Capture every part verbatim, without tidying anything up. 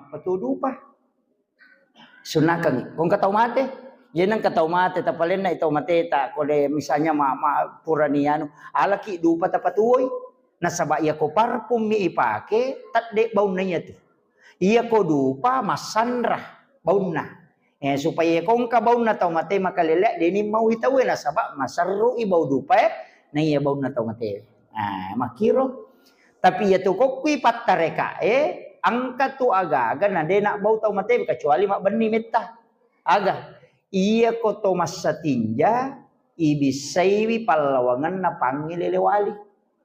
Apa tu dupa? Sunnakeng. Ko engka tau mate, je nengka tau mate, tapalenna tau mateta, ko de misalnya ma, ma purani anu, alaki dupa tapatuoi. Nasaba iya ko parfum mi ipake, tedde baunna iya tu. Iya ko dupa massanra baunna. Eh, supaya ko engka baunna tau mate makalele, deni mau itaue nasaba maserru i bau dupae, na iya baunna tau mate. Ah, makkiro. Tapi iya tu kokkui pattarekae, engka tu aga-aga na de na bau tau mate kecuali mabbenni metta. Aga? Iya ko to massatinja, ibissaiwi pallawangenna pangngi lele wali.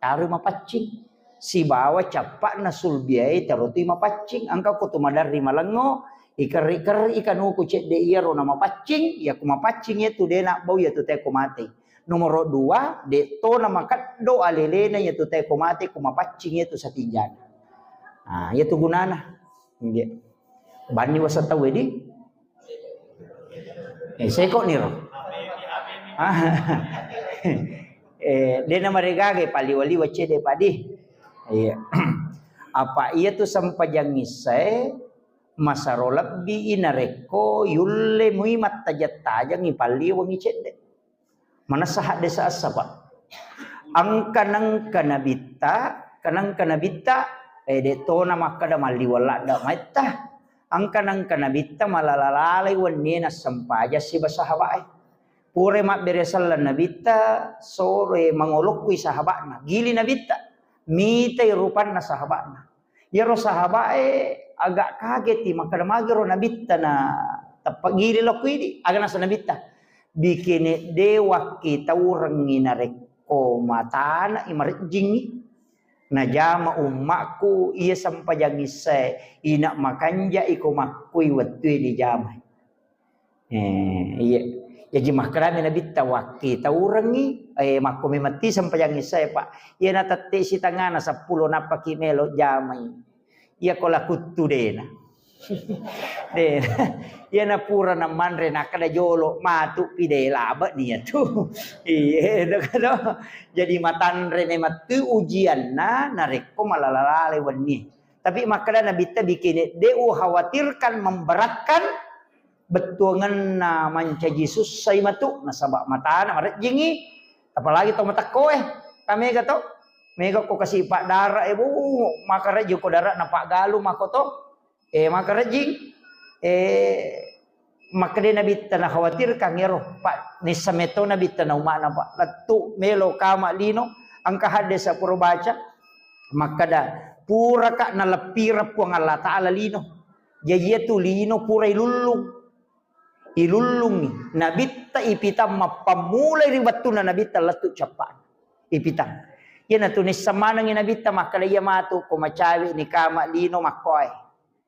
Taroi mapaccing. Sibawa cappa'na sulbiae tarotui mapaccing. Engka ko tu maderri malengngo, ikerri-kerri kanuku cedde iyaro na mapaccing, iya ku mapaccing iya tu de na bau iya tu teko mate. Nomoro dua, de to na makeddo alelena iya tu teko mate ku mapaccing iya tu satinjana. Ah, iya tu gunana. Nggih. Banni wasa tau di? Eh, seko niro. Ah. Eh, de na maregaga paliwa-liwa cede padi. Iya. Apa iya tu sempajang issae masaro lebbi i narekko yulle mui mattajang-tajang i palliwangi cedde. Manessa haddesa essa, Pak. Engka nengka nabitta, kenengka nabitta, eh, de tona makkeda malliweng ladda maitta. Engka nengka nabitta malala-lalai wennie nassempajang siba sahabae. Pura mabbere selleng nabitta, sore mangolokkui sahaba'na. Gili nabitta, mitai rupanna sahaba'na. Iyaro sahabae agak kageti, makkeda, "Magiro nabitta na teppagili lokko idi?" Aga nasa nabitta, "Bikene de wakkitaurengngi narekko matana i marejjingngi. Najama ummakku iya sempajang issae, ina makanja iko makkui wettue dijamai." Eh, iya. Jaji makkedami nabitta, "Wakkitaurengngi, eh, makko mematti sempajang issae, Pak. Iya na tette sitangana seppulo nappaki melo jamai. Iya ko lakuttu dena." De. Iya na pura namanre nakkeda jolo matu pi de labe nia tu. Iya, do, do. Jadi matanre memang tu ujianna narekko malala-lale wenni. Tapi makkeda nabitta, "Bikene de ukhawatirkan memberatkan bettuangenna mancaji sussai matu, nasaba matana marejjingi, apalagi to matekkoe, tamega to, mega ko kasi paddara e, bu, makarejjing ko dara na paggalung mako to, eh, makarejjing, eh, makkeda nabitta nakhawatirkan ero, Pak, nissa meto nabitta na umma'na, Pak, lettu melo kama lino, engka haddesa pura baca, makkeda, puraka naleppireng Puang Allah Ta'ala lino." Jaji iya tu lino pura ilullung. Ilullungi. Nabitta ipitang mappammulai ri wettunna nabitta lettu cappa'na. Ipitang. Iyanatu nisseng manengngi nabitta makkeda, "Iya matu ko macawe ni kama lino makkoe."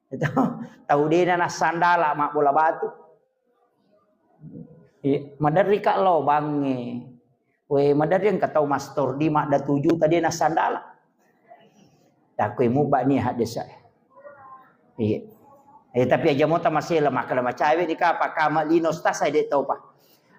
Itu. Tau dena nassandala mabbola batu. Iya, maderri ka lao bangnge. We, maderri engka tau mastor di madda tuju tadi nassandala. Takkoi mubba ni haddesa. Iya. Eh, tapi aja mota masela makkeda macawe ni kapa kama lino stasai de taupa.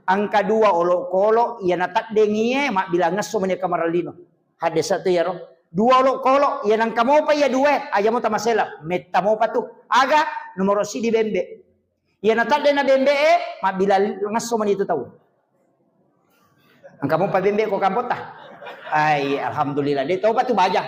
Engka dua olokolo iya nataddengi e mabbilang esso meni kamara lino. Haddesa tu iyaro. Dua olokolo iya nangka mopa iya dua e, aja mota masela, metta mopa tu. Aga nomoro sidi bembe. Iya natadde na bembe e, mabbilang esso meni tu tau. Engka mopa bembe ko kampotta? Ai, alhamdulillah, de topa tu baja.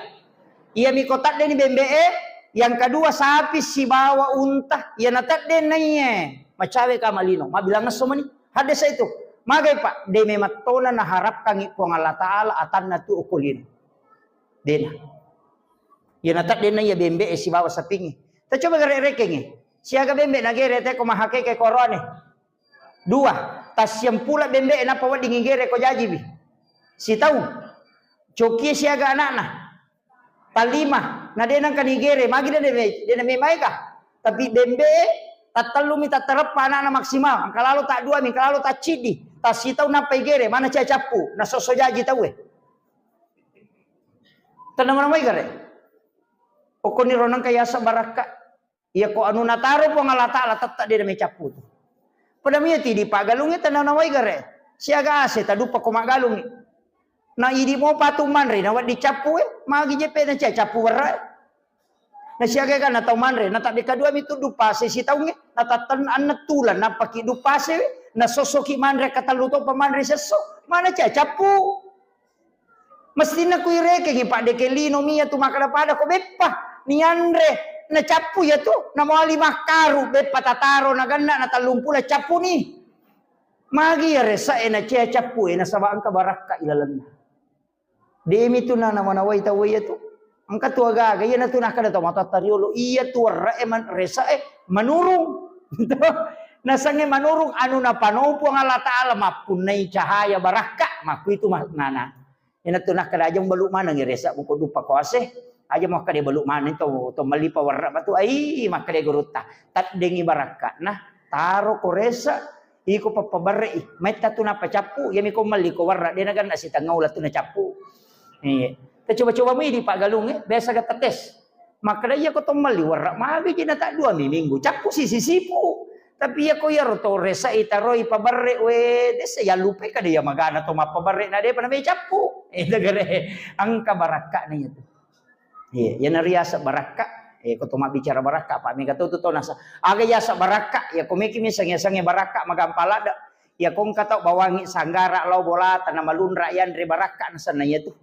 Iya mi ko tadde ni bembe e, yang kedua sapi sibawa unta, iya natadde na iye, macawe kama lino, mabbilang esso meni. Haddesa itu. Magai, Pak, de memang tona naharapkangi Puang Allah Ta'ala atanna tu okko lino. Dena. Iya natadde na iya bembe e sibawa sapingi. Ta coba gare rekengi. Siaga bembe nagere te ko mahakeke koroane. Dua, tassiampula bembe e nappa wedding igere ko jajiwi. Sitaung. Cokie siaga anakna. Talima, na de nangka nigere, magi de, de, de na memaega. Tapi bembe e tattellumi tattareppa anakna maksimal. Engka lalo taddua mi, engka lalo tacciddi. Tassitaung nappa igere, mana cia cappu, na sosso jaji tauwe. Tenna mana mai gare. Pokokni ro nangka yasa barakka. Iya ko anu nataro Puang Allah Ta'ala tette de na mecappu tu. Pada mia ti di pagalungi tenna nawai gare. Siaga ase taduppa ko magalungi. Na idi mo patu manre na waddi cappu e, magi jepe na cia cappu werra e. Nasiaga ga na tau manre, na tabbe kadua mi tu dupase sitaungnge, na tatten anne tulang, nappaki dupase, na sossoki manre katellu to pa manre sesso, mana ca-, cappu. Mestinna kuirekengi, Pak, deke lino mi iyatu makkeda pada ko beppa nianre, na cappu iyatu, na mawali makkaru, beppa tataro na genna na tellumpula cappuni. Magi iya rese'e na cea cappue nasaba engka barakka ilalenna. Demi tu na namanawai tau iyatu. Engka tu agaga, iyanatu nakkeda tau matoatta riolo, iyatu werre'e man-, rese'e manurung. Nasengnge manurung anu napano Puang Allah Ta'ala mappunnai cahaya barakka, makkuitu maknana. Iyanatu nakkeda aja mubalu manengngi rese muko duppa ko ase, aja makkeda balu maneng to, to melli pawerre batu, ai makkeda gurutta. Taddengi barakka'na, taro ko rese, iko pappabarre'i, metta tu nappa cappu, iyami ko melli ko werre, de nagenna sitengnga uleng tu nacappu. Iya. Tacoba-coba mui di paggalung, eh, biasa ga tetes. Makkeda, "Iyako to melli werre magi ji na taddua mi minggu, cappu si sisipu." Tapi iyako iyaro to rese'i taroi pabarre, we, dessa yallupai kada iya magana to mappabarre na depa na me cappu. Eh, degere, engka barakka'na iyatu. Iya, iyana riaseng barakka. Eh, ko to mabbicara barakka, Pak, mega to tu to nasa. Aga yaseng barakka, ya ko meki mi sange-sange barakka magampa ladde. Iya ko engka tau bawangngi sanggara lao bolata na malunra yanre barakka nasenna iyatu.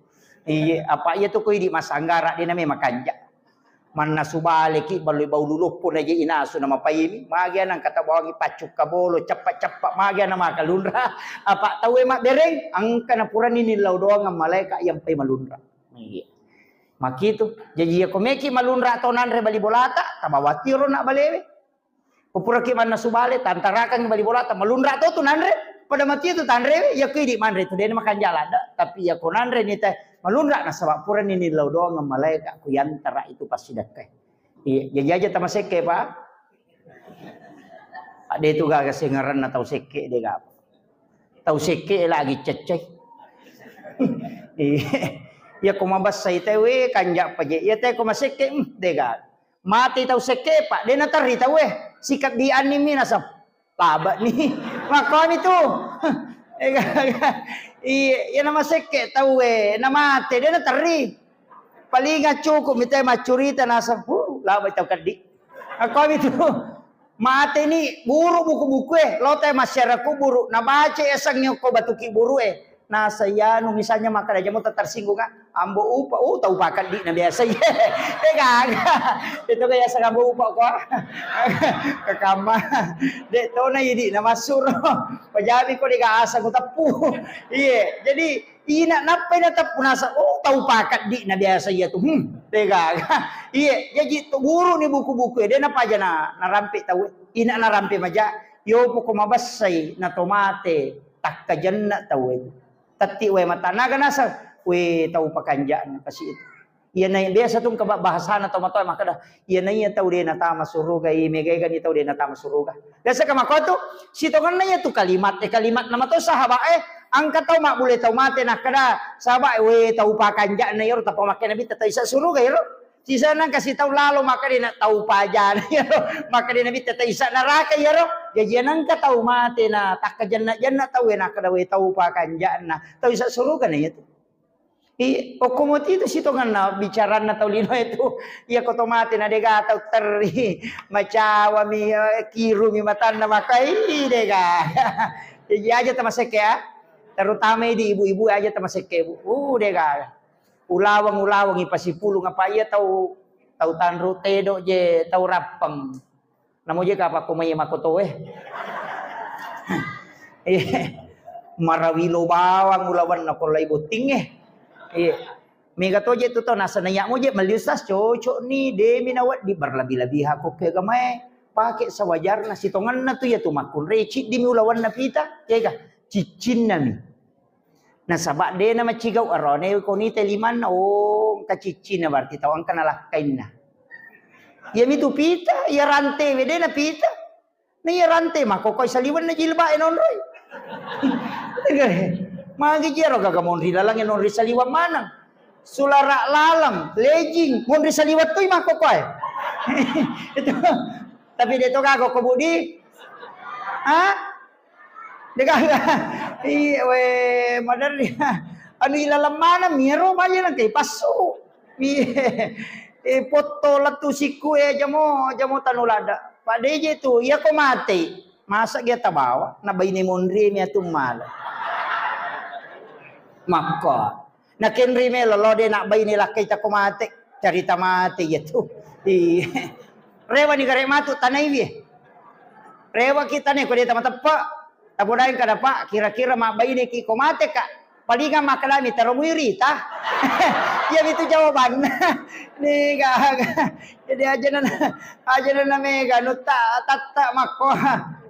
Iya, apa iyatu ko idi massanggara de name makanja. Mannasu baleki baloi baulu loppo na je inasu na mapaimi. Magi ana engka tau bawangngi paccukka bolo, ceppa-ceppa magi ana makalunra. Apa tau e mabbereng, engka na purani nillau doang malaeka yang pai malunra. Iya. Makitu. Jaji iya ko meki malunra to nanre bali bolata, tabawatiro na balewe. Ko puraki mannasu bale, tantarakangngi bali bolata, malunra to tu nanre, pada mati tu tanrewe, iya ko idi manre tu, dena makanja ladde, tapi iya ko nanre ni te, malunra nasaba purani nillau doang malaeka ku yantara itu passidakkai. Iya, jaji aja tamasekke, Pak. Ade tu gaga sengaranna tau sekke de gaga. Tau sekke lagi ceccai. Iya. Iya ko mabassai te we kanja paje. Iya te ko masekke, hmm, de gaga. Mate tau sekke, Pak, de naterri tau e. Sikebbianni mi naseng. Labani. Makkomi tu. Iya, iya na masekke tau e, na mate, de naterri. Paling cukup mi te maccurita naseng, huh, labai tau keddi. Makkomi tu. Mate ni buru buku-buku e, lo te masyarakat buru, nabaca eseng ko batuki buru e. Nasa iyanu misalnya makkeda jamo tersinggung, ah, ambo upa, oh, tau pakaddi na biasa iye. Eh, gaga. Itu kayak serang ambo upa ko. Kekamma. Dek tona idi na masuro. Pajami ko dega asa ku teppu. Iye, jadi ina nappai na teppu nasa, oh, tau pakaddi na biasa iya tu. Hmm, de gaga. Iye, jadi tu guru ni buku-buku e, de napaja na, narampe tau. Ina narampe maja, yo poko mabassai na tomate takkajenna tau e. Tetti wae matannaga naseng, we tau pakanja'na kasi itu. Iyana biasa tu engka bahasana tomatoa makkeda, iyana iya tau de natama suruga, i megaegani tau de natama suruga. Biasa ka makko tu, sitongenna iya tu kalimat, eh, kalimat nama to sahabat, eh, engka tau mabbule tau mate nakkeda, sahabat, we tau pakanja'na iyaro tappa makkeda nabitta tau isa suruga iyaro. Sisana kasi tau lalo makkeda na tau pajana iyaro, makkeda nabitta tau isa neraka iyaro. Jaji nengka tau mate na takkajenna-jenna tau e nakkeda we tau pakanja'na, tau isa suruga na iyatu. I, okko moti tu sitongenna bicaranna tau lino itu. Iya ko to mate na dega tau terri, macawami, eh, kirumi matanna makai dega. Jaji aja tamasekke ya. Terutama di ibu-ibu aja tamasekke, Bu. Uh, dega. Ulaweng-ulaweng ipasipulung apa iya tau, tau tanru tedo je tau rappeng. Namo je kapakko mai makoto e. Eh, marawilo bawang ulawenna ko lai botting e. Eh, mega to je tu tau nasana iya mo je melli ustaz cocok ni demi nawedding berlebih-lebihan ko ke agamae. Pake sewajarna sitongenna tu iya tu makkunrai ciddimi ulawenna pita, kega ciccinna mi. Nasaba de na macigau arone ko nite limanna, oh, engka ciccina berarti tau engka nalakkainna. Iya mitu pita, iya rante we de na pita. Na iya rante makkokoi saliwenna jilbab e nonroi. Magi jero gaga monri laleng e nonri saliweng maneng. Sulara laleng, lejing, monri saliweng tui makkokoi. Itu. Tapi de to gaga ko budi. Ha? Degaga. Iya, we, maderri. Anu ilaleng maneng miro maja nengka ipassu. Iya. Eh, potto lettu sikku, eh, jamo, jamo tanu ladda. Pak D J tu, iya ko mate. Masa dia tabawa, na baine monri mi atu mala. Makko. Na kenri melo lo de na baine lakkai tako mate. Carita mate iya tu. Iya. Rewa ni gare matu tanai wie. Rewa kita ne ko de tama teppa. Tapodaeng kada, Pak, kira-kira mabbaineki ko mate, Kak? Palingang makkedami, "Tero muirita." Iya mitu jawabanna. Ni gaga. Jadi aja na, aja na mega nutta tatta makko.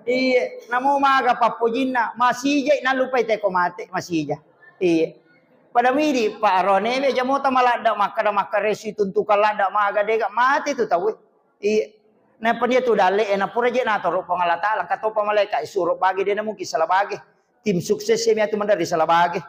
Iya, namo maga pappojinna, masijai nallupai teko mate, masija. Iya. Pada midi, Pak, arone we jamota maladda makkeda makkaresui tuntukan ladda maga dega mate tu tauwe. Iya. Nappa dia tu dalle e, napura je natoro Puang Allah Taala, engka topa malaika isuro bage, de na mungkin salah bage. Tim sukses e miatu maderri salah bage.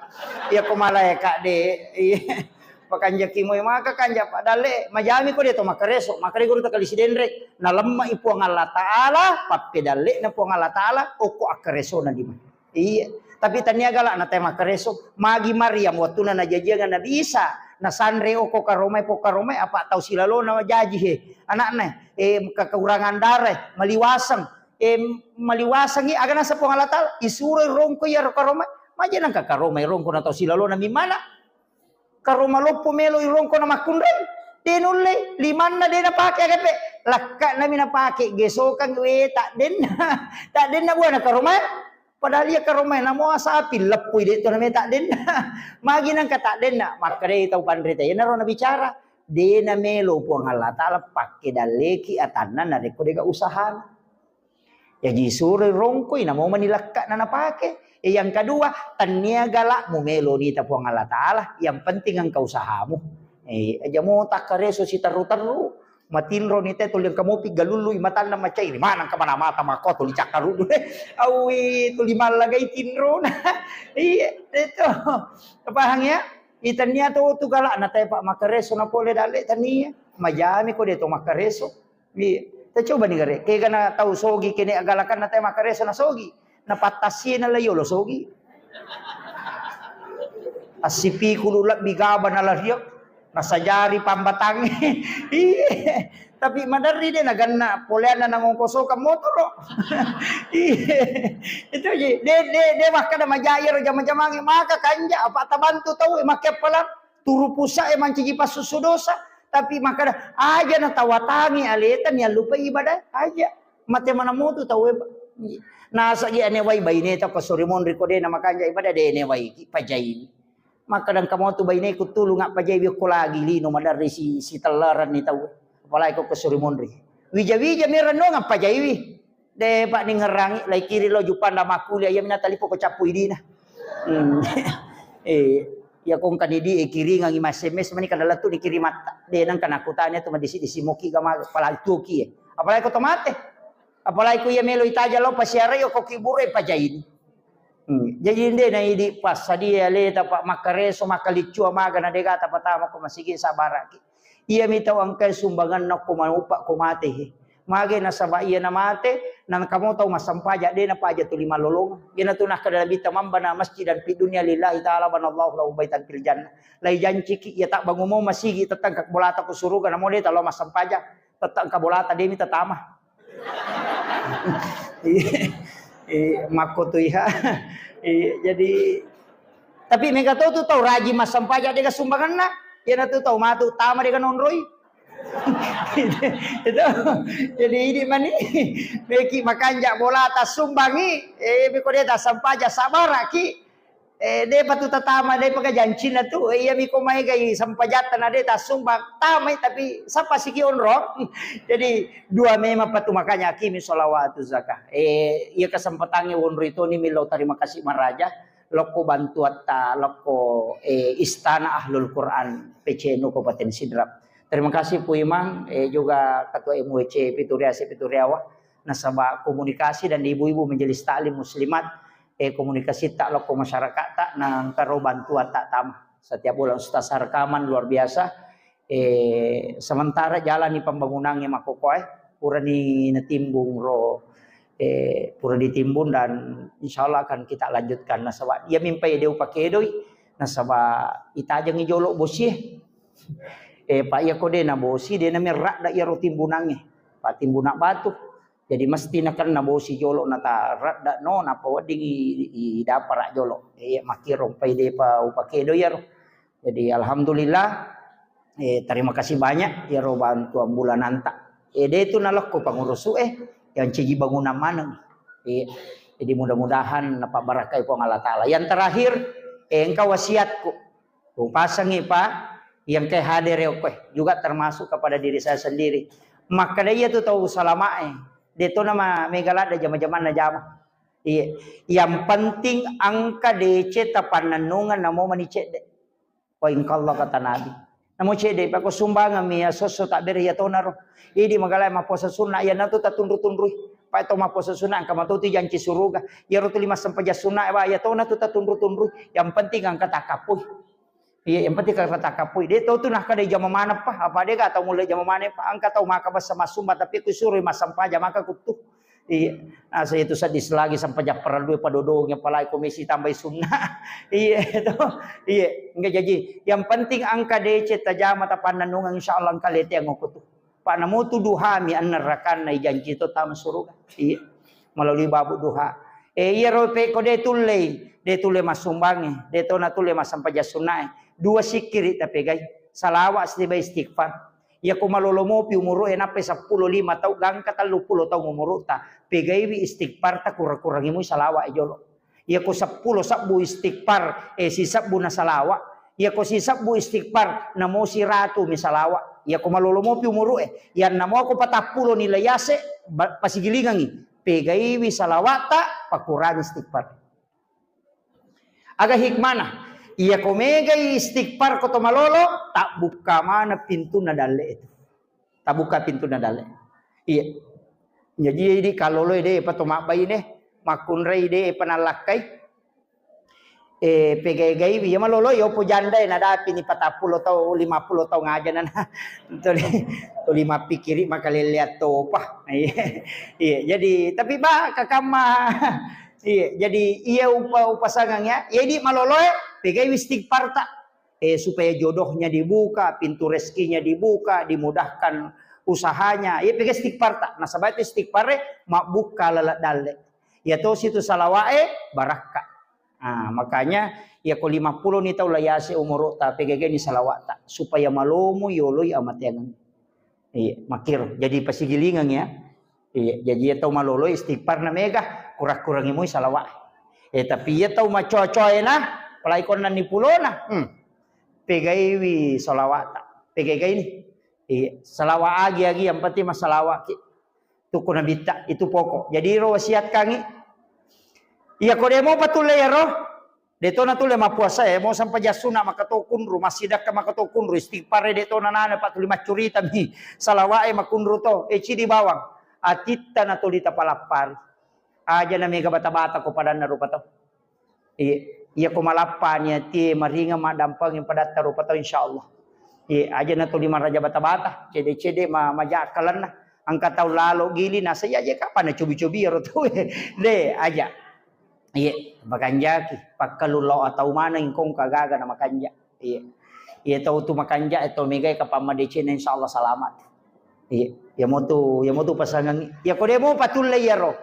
Iya ko malaika de, iya. Pakanjaki moe maka kanja pa dalle, majami ko de to makkareso, makare guru takali sidenre, nalemma i Puang Allah Taala, pappedalle na Puang Allah Taala, okko akkareso na lima. Iya. Tapi tania galak na te makkareso. Magi Maryam wattuna najajiangan Nabi Isa, nasanre oko karomai, po karomai apa tau silalona jaji he. Anakna, eh, kekurangan darah, maliwaseng, eh, maliwasengi, aga nasa Puang Allah Taala, isuro rongko iya karomai, maja nangka karomai rongko na tau silalona mimana. Karo maloppo melo irongko na makkunrai. De nulle, limanna de napake agape. Lakka nami napake, gesokang we tak denna. Tak denna buana karomai. Padahal iya karomai namo sapi leppui de to name tak denna. Magi nangka tak denna. Makkedai tau panrita. Yenaro nabicara. De namelo Puang Allah Taala pakke dalleki atanna narekko dega usahana. Jaji suroi rongkoi, namo mani lekka'na napake. E, yang kedua, tania galakmu melo nita Puang Allah Taala, yang penting engka usahamu. E, aja mo takkareso siterru-terru, matinro nita tuli engka mopi galului matanna macai, mana engka mana mata mako tuli cakkarudu. Awi tuli mallagai tinrona. Iya, itu. Paham ya? Itania to tu galak na tepa makkareso na pole dalle tania. Majami ko de to makkareso. Iya. Tacoba ni gare. Kega na tau sogi kene agalakan na te makkareso na sogi. Na pattasie na layo lo sogi. Assipikulu lebbi gaba na lario. Na sajari pambatangi. Iya. Tapi maderri de na ganna poleanna na ngongkosokang motoro. Iya. Itu ji. De, de, de makkada majai ro jama-jamangi maka kanja apa tabantu tau e makkeppalang. Turu pusa e mancaji passusu dosa, tapi makkada aja natawatangi aleta niallupai ibadah aja. Mate mana mutu tau e, Pak. Nasa gi ane wai baine tau ko suri monri ko de na makanja ibadah de ne wai ki pajaini. Makkada engka motu baine ku tulung apa jai ko lagi lino madarri si, si telleran ni tau. Apalagi ko, ko suri monri. Wija-wija merennong apa jaiwi. De, Pak, ningerangi, lai kiri lo jupanda makkuli, iya mina talipo ko cappu idina. Hmm. Eh, iya kongka ni di, eh, kiringangi ma S M S mani kada lettu ni kirimatta. De, nangka nakutani tu madisi-disi moki gama pala tuoki, eh. Apalagi ko tomate. Apalagi ko iya melo itaja lo pasiara yo ko kiburu, eh, pajaini. Hmm. Jaji de na idi passadia leta, Pak, makkareso, makkalicua maga na dega tapatama ko masigi sabaraki. Iya mi tau engkai sumbanganna ko maupa ko mate he. Mage nasaba iya na mate, nangka mo tau massampaja de na paja tuli malolong. Iyana tu nakkada Nabitta, "Man bana masjidan fid dunya lillahi ta'ala banallahu lahu baitan fil jannah." Lai janciki iya tabbangumo masigi tette engka bolata ko suruga namo de talo massampaja. Tette engka bolata de mi tatama. Iya. Iya, makko tu iya. Iya, jadi tapi mega to tu tau rajin massampaja dega sumbanganna. Iyana tu tau matu tama dega nonroi. Itu. Jadi idi mani meki makanja bolata sumbangi, eh, beko de tassampaja sabaraki. Eh, de patu tatama, de paka jancina tu. Eh, iya miko maegai sampajatta na de tasumbang. Tamai tapi sapa siki onro. Jadi dua memang patu makanya akimi sholawatu zakah. Eh, iya kesempatannya wonro itu ni milo terima kasih maraja. Lokko bantuatta, lokko, eh, Istana Ahlul Quran P C N U Kabupaten Sidrap. Terima kasih Pu Imang, eh, juga Ketua M W C Pituriase Pituriawa, nasaba komunikasi dan ibu-ibu Majelis Taklim Muslimat, eh, komunikasi tak lokko masyarakat tak nangkaro bantuan tak tama. Setiap bulan Ustaz rekaman luar biasa. Eh, sementara jalani pembangunannya makkokoe, purani natimbung ro, eh, pura ditimbun dan insya Allah akan kita lanjutkan. Nasaba iya mimpai deu pakedoi, nasaba itajengi jolo bosie. Eh, pa iya ko de nabosi, de nami radda iyaro timbunangnge. Pa timbuna batu. Jadi mesti nakenna bosi jolo nata radda no, napa wedding i, i, i dapara jolo. Eh, makkiro pai depa upakedo iyaro. Jadi alhamdulillah, eh, terima kasih banyak iyaro bantuan bulananta. Eh, de tu nalokko pangurusu eh, yang ciji bangunan maneng. Eh, jadi mudah-mudahan napabarakai Puang Allah Taala. Yang terakhir, eh, engka wasiatku. Upasengngi, Pak, yang ke hadir ya, koe juga termasuk kepada diri saya sendiri. Makkeda iya tu tau salamae, de to nama mega ladde jama-jamanna jama. Iya, yang penting engka deceng tapannennungeng namo mani cedde. Wa in qalla kata Nabi. Namo cedde, Pak, ko sumbangan mi ya sosso tak bere ya tonaro. Idi magalai mappuasa sunna, ya natu tatunru-tunrui. Pak, to mappuasa sunna engka matotu janci suruga. Ya rotu lima sempajang sunna, Pak, ya tona tu tatunru-tunrui. Yang penting engka takapui. Iya, yang penting kata takapui. De tau tu nah kada jama mana pa, apa de gak tau mulai jama mana pa. Angka tau maka basa masumba tapi ku suruh masempajang maka kutu. Iya. Nah, saya itu sedih lagi sampai japper dua padodong yang palai komisi tambahi sunnah. Iya itu. Iya, enggak jadi. Yang penting angka deceng tajama tapannennungeng insyaallah angka lete yang kutu. Pak namotu duhami annerrakanna ijanci to tama suruga. Iya. Melalui babu duha. Eh, iya ro pe ko de tullei, de tulle masumbange, de to na tulle masampaja sunnae. Dua sikiri tapegai. Salawa siba istighfar. Iya ko malolo mopi umuru e nappe seppulo lima tau gangka tellu pulo tau umuru ta. Pegaiwi istighfar ta kurang-kurangi mui salawa e jolo. Iya ko seppulo sebbu istighfar, eh, sisebbu na salawa. Iya ko sisebbu istighfar, namo siratu mi salawa. Iya ko malolo mopi umuru e, iya namo ko patappulo nilai ase, ba-, pasigilingangi. Pegaiwi salawata, pakurangi istighfar. Aga hikmana? Iya ko megai istighfar ko to malolo, tak buka mana pintu na dalle itu. Tabuka pintu na dalle. Iya. Jadi idi kalolo de pa to mabbai ne, makunrai de pa nallakkai. Eh, pegai-gaiwi ya malolo yo po janda na dapi ni patappulo tau, lima pulo tau ngaja na. Tuli, tuli mappikiri makalelleang topa. Iya. Iya, jadi tapi ba kakamma. Iya, jadi iya upa upasangang ya. Jadi malolo e pegaiwi istighfar ta. Eh, supaya jodohnya dibuka, pintu rezekinya dibuka, dimudahkan usahanya. Iya pega istighfar ta. Nasaba itu istighfar e mabbuka laleng dalle. Iya to situ salawae barakka. Ah, makanya iya ko lima pulo ni tau layase umuru ta pegageni salawata supaya malomo yoloi amateangan. Iya, makkiro. Jadi pasigilingeng ya. Iya, jadi iya tau malolo istighfar na mega, kurang-kurangi mui salawa. Eh, tapi iya tau macoa-coa ena, apalagi konna ni pulona. Hmm. Pegaiwi salawata. Pegai-gai ni. Iya, salawa agi-agi yang penting masalawa ki. Tuku nabitta itu pokok. Jadi ro wasiatkangi. Iya ko demo patulle ya ro. De to natulle mappuasa e, mo sampaja sunna maka to kunru, massidakka maka to kunru, istighfar e de to nanana pa tuli maccurita mi, salawa e makunru to, e cidi bawang, atitta na tuli tapalappari. Aja na mega bata-bata ko padanna rupa tau. Iya, iya ko malappa ni atie maringa maddampeng padatta rupa tau insyaallah. Iya, aja na tuli maraja bata-bata, cede-cede ma maja akkalenna. Angka tau lalo gili nasa iya je kapan na cobi-cobi ro tau. De aja. Iya, makanjaki. Pakkalu lao atau maneng kongka gaga na makanja. Iya. Iya tau tu makanja, eh, tau megai kapang madeceng, insyaallah salamat. Iya. Iya motu, iya motu pasangang. Iya ko demo patulle iya ro.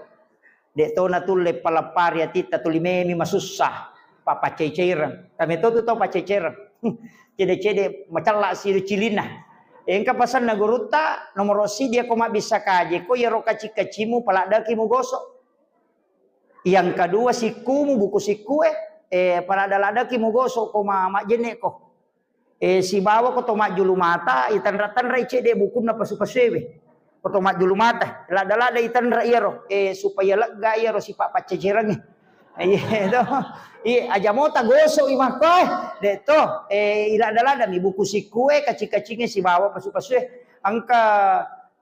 De to natulle palappari atitta tuli memi masussa. Papaccai-caireng. Kami to tu tau paccai-caireng. Cede-cede macella sidu cilinna. Engka pasanna gurutta nomoro sidi ko mabbissa kaje ko iyaro kaci-kacimu paladdaki mugoso. Yang kedua, sikkumu, buku sikkue, eh, paladda-laddaki mugosok ko ma-, majjenne ko. Eh, sibawa ko to majjulu mata, itanra-tanra i cedde bukunna pasu-pasuewe. Ko to majjulu mata, ladda-ladda itanra iyaro, eh, supaya lega iyaro sipa paccecerengnge. Iya, to. Iya, aja mota gosok i makko, eh. De to, eh, iladda-ladda mi buku sikkue, kaci-kacingnge sibawa pasu-pasue. Engka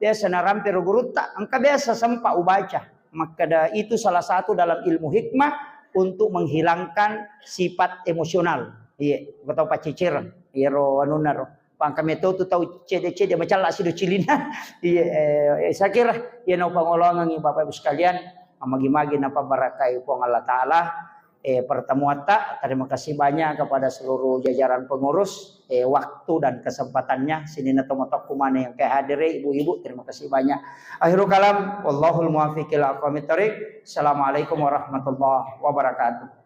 biasa narampe ro gurutta, engka biasa sempa ubaca. Makkeda itu salah satu dalam ilmu hikmah untuk menghilangkan sifat emosional. Iya, ko tau paccecereng. Iyaro anunna ro. Pangka meto tu tau cede-cede macalla sido cilinna. Iya, eh, saya kira iya nau pangolongangi Bapak Ibu sekalian, magi-magi napabarakai Puang Allah Taala. eh, pertemuatta. Terima kasih banyak kepada seluruh jajaran pengurus, eh, waktu dan kesempatannya. Sininna tomatoakku maneng engka hadere, ibu-ibu, terima kasih banyak. Akhirul kalam, wallahul muwaffiq ila aqwamit thariq. Assalamualaikum warahmatullahi wabarakatuh.